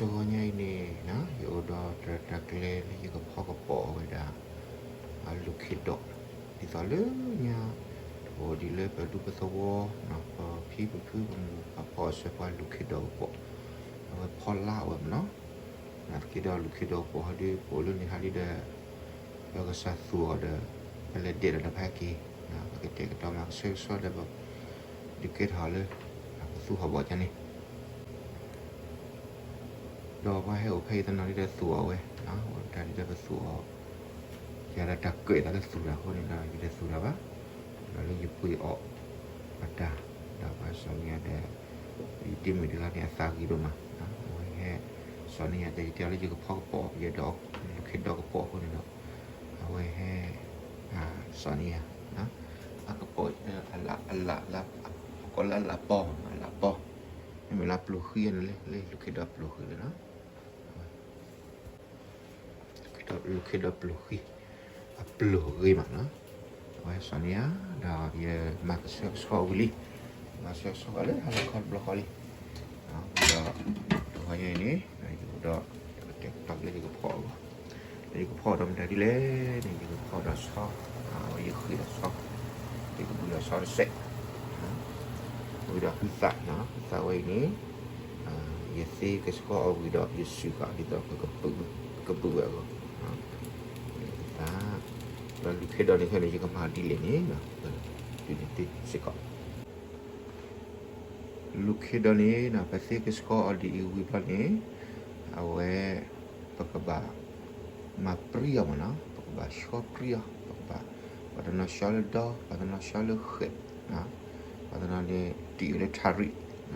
တဂီၤညါအံၤန့ၣ် ယအိၣ်ဒီးတၢ်ရဲၣ်တၢ်ကျဲၤလၢယကဖီကပီၤဝဲဒၣ် လူၢ်ခ့ဒိး, ဒ်သိးလၢညါ ပအိၣ်ဒ်လၢပဒူပသဝီ ပဖံပဖုပမိၢ်ပပၢ်ဖီအီၣ်ဆၢပှၤလူၢ်ခ့ဒိးကပီၤ, အဝဲဖီလာ်ဝဲမ့ၢ်နီၤ, သနာ်က့ဒီးလူၢ်ခ့ဒိးကပီၤဟီဒီး ပအိၣ်လၢန့ၣ်ဟးဒ်ဒီး ပကစၢ်သူၣ်အီၤဒီး ပလဲၤဒဲးဒီးတဖၣ်က့ၤ, ပကတဲာ်ကတီၤမၤကဆှဲကဆှီဒီး ဒုးကဲထီၣ်လၢ ပသူဟီၣ်ဘီၣ်ကန့ၣ် ဒီးပှၤဟဲအိၣ်ဖဲအံၤတနီၤဒ်ဒီးသူၣ်အီၤဝဲ, တၢ်ဒ်ဒီးပသူၣ်အီၤ, ယၤဒီးတၢ်ကၢၣ်သးလၢသူၣ်တၢ်အဃိန့ၣ်ဒီး ယတသူၣ်တၢ်ဘၣ်, ဒီးလၢယပှ့ၤအီၣ်အတၢ်, ဒီးပှၤစီၤန့ၣ်ယၤဒီး ယတံၤမုၣ်တဂၤန့ၣ် အသးဂ့ၤဒိၣ်မး, အဝဲဟဲ စီၤန့ၣ်ယၤဒီး ယတဲအီၤလၢယကဖီကပီၤ ယဲဒီးလူၢ်ခ့ဒိးကပီၤအဃိန့ၣ်ဒီး အဝဲဟဲ စီၤန့ၣ်ယၤ အကပီၤ အလၣ် အလၣ် ကိးလၢအလၣ်ပီ, အလၣ်ပီ, မ့မ့ၢ်လၢပျိၢ်ဃံန့ၣ်လၢ လၢလူၢ်ခ့ဒိးပျိၢ်ဃံလၢနီၤ, လူၢ်ခ့ဒိးပျိၢ်ဃံ, အပျိၢ်ဂ့ၤမးနီၤ, အဝဲစီၤန့ၣ်ယၤ ဒီးယမၤကဆှဲကဆှီဝံၤလံ, မၤဆှဲကဆှီဝံၤလၢဟါလီၤခီတဘျီဃီလံ, ဒီး တဂီၤညါအံၤန့ၣ် ယအိၣ်ဒီး တၢ်ကတဲာ်ကတီၤလၢယကဖီအဂီၢ်, လၢယကဖီဒီးမတၤဒ်လဲၣ်န့ၣ် ယကဖီဒီးဆီ, ယဃ့ဒီးဆီ, ယကဘုးဒီးဆီတစဲး, ဝံၤဒီးဟုသၣ်, ဟုသၣ်ဝဲအံၤန့ၣ် ယသ့ကဆှီအီၤဝံၤဒီး ယစုာ်ဃာ်ဒ်သိး ကဘုးဝဲအဂီၢ်, ဟုသၣ်, ဒီးလူၢ်ခ့ဒိးန့ၣ်ခဲန့ၣ် ယကမၤဒ်လဲၣ်န့ၣ် ဒ်န့ၣ်သ့စ့ၢ်ကီး လူၢ်ခ့ဒိးန့ၣ် ပသ့ကဆှီအီၤဒ်အံၤဝံၤဘျီန့ၣ် အဝဲ ပကဘၣ် မၤပြံအီၤမ့ၢ်နီၤ, ပကဘၣ်ဆှီပြံအီၤ, ပကဘၣ် ပှၤတနီၤဆှီလၢဒီ, ပှၤတနီၤဆှီလၢဃဲး, ပှၤတနီၤန့ၣ် တံၢ်အီၤလၢထးရံၣ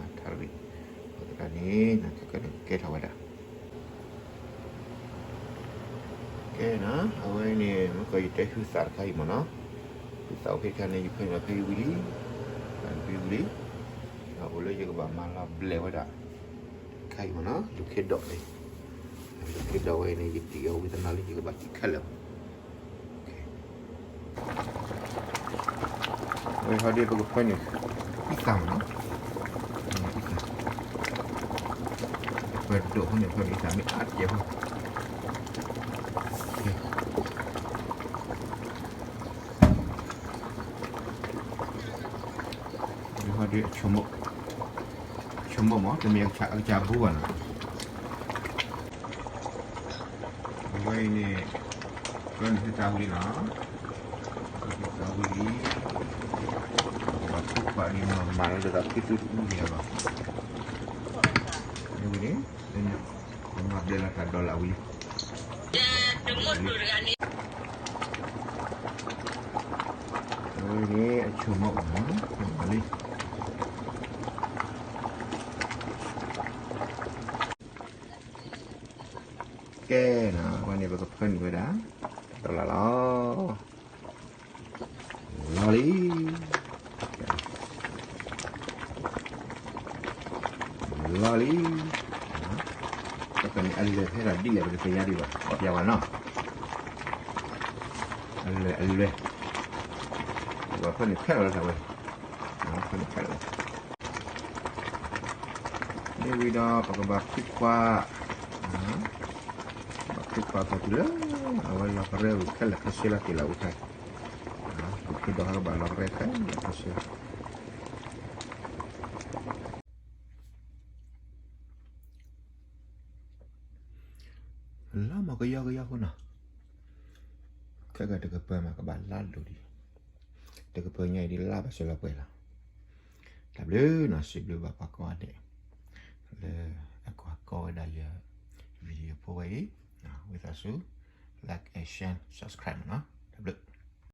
်, ထးရံၣ်, ပှၤတနီၤန့ၣ် ခဲကနံၣ်ကဲထီၣ်ဝဲဒၣ် ကဲနီၤ, အဝဲန့ၣ် မ့ၢ်ကီးယတဲဟုသၣ်တခါအံၤမ့ၢ်နီၤ, ဟုသၣ်အိၣ်ဖဲခါန့ၣ် ယဖၢနုာ်ဖဲအံၤဝံၤလံ, ဖၢနုာ်ဖဲအံၤဝံၤလံ, ဒီးအိၣ်လၢယကဘၣ်မၤလီၤဘျဲးဝဲဒၣ် ခါအံၤမ့ၢ်နီၤ, လူၢ်ခ့ဒိးန့ၣ်, လူၢ်ခ့ဒိးဝဲအံၤန့ၣ် ယတံၢ်အီၤဝံၤတနီၤလံ ယကဘၣ်တံၢ်ခဲလၢာ်မး ဝဲဟီဒ်ပကဖၢနုာ် အံသၣ်မ့ၢ်နီၤ, အံသၣ်, ပှဲၤဒိၣ်ဖိန့ၣ် ဖၢနုာ်အံသၣ်မ့ၢ်အါတကဲၢ်ဖိ, ဝဲဟီဒ်အဆိကမိၣ်, ဆိကမိၣ်မ့ၢ် တမ့ၢ်အကစၢ်ဘူဘၣ်နီၤ အဝဲအံၤန့ၣ် ပၢနုာ်ဟုသၣ်ဝံၤလံနီၤ, ဟုသၣ်ဝံၤလံ, ပှၤဖုခွါန့ၣ်နီၤ မၤလၢတၢ်ဖုသူတအူန့ၣ်လီၤ, မ့ၢ်ဝံၤန့ၣ် ပမၤဘျဲးလီၤတၢ်ဒီးလၢဝံၤလံ, အဝဲန့ၣ် အဆိကမိၣ်မ့ၢ်နီၤ, လီၤလံ ကဲနီၤ, အဝဲန့ၣ် ပကဖၢနုာ်ဝဲဒၣ် ဒီးလၢ်လီၤ, လီၤလံ, လီၤလံ, တၢ်န့ၣ်အလွဲၢ်ဖဲဒၣ်ဒ်လဲၣ် ပတသ့ၣ်ညါဒံးဘၣ် ပှၤပျဲဝဲနီၤ, အလွဲၢ်အလွဲၢ်, ပဖၢနုာ်ခဲလၢာ်လၢတၢ်ဝဲ, ဖၢနုာ်ခဲလၢာ် မ့ၢ်ဝံၤဒီး ပကဘၣ်ဖုခွါ, ဘၣ်ဖုခွါသီတုၤလၢ အဝဲလီၤကရဲဝံၤခဲလၢာ်ခဲဆ့လီၤတ့ၢ်လၢအူခါ, ပဖုဒီးဟးကဘၣ်လီၤကရဲခဲလၢာ်ခဲဆ့ လါမ့ၢ်ကယီကယီအဃိနီၤ, ခဲကတကပၤမးကဘၣ်လါလိၤဒံး, တကပၤညါအံၤဒ်လါဘၣ်စၢၤလီၤပှဲၤလီၤ, တၢ်ဘျုးနီၤ, စံးဘျုးဘၣ်ပှၤကိးဂၤဒဲး လၢအကွၢ်ကီဝဲဒၣ်ယ video ဖိဝဲအံၤ, ဝံသးစူၤ like and share subscribe မ့ၢ်နီၤ, တၢ်ဘျုး